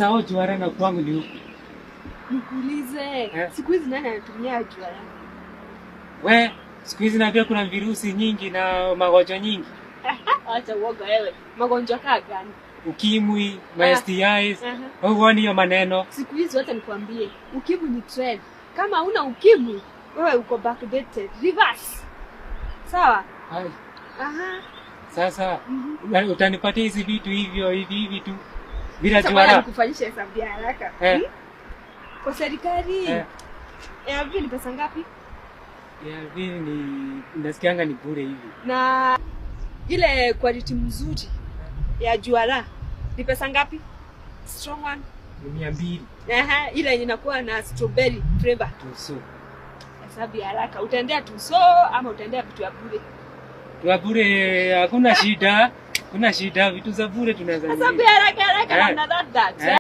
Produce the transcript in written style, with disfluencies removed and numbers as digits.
Sasa juara na kwangu ni huku. Nikuulize, Eh. siku hizi nani anatumia juara? We, siku hizi najua kuna virusi nyingi na magonjwa nyingi. Acha uoga wewe. Magonjwa kaa gani? Ukimwi, ma STIs. Aha. Huoni hiyo maneno? Siku hizi wacha nikwambie, ukimwi ni trend. Kama huna ukimwi, wewe uko backdated. Reverse. Sawa? Ai, Aha. sasa utanipatia hizi vitu hivyo hivi hivi tu bila Sasa bwana juara? nikufanyishe hesabu ya haraka. Eh. Hmm? Kwa serikali ARV ni pesa ngapi? ARV ni nasikianga ni bure hivi. Na ile quality mzuri ya juara ni pesa ngapi? Strong one. Ni 200. Aha, ile yenye inakuwa na strawberry flavor. Tuso. Hesabu ya haraka. Utaendea tuso ama utaendea vitu ya bure? Wa bure hakuna shida. Kuna shida, vitu za bure tunaweza Hesabu nini. ya haraka haraka Eh. na that. Eh.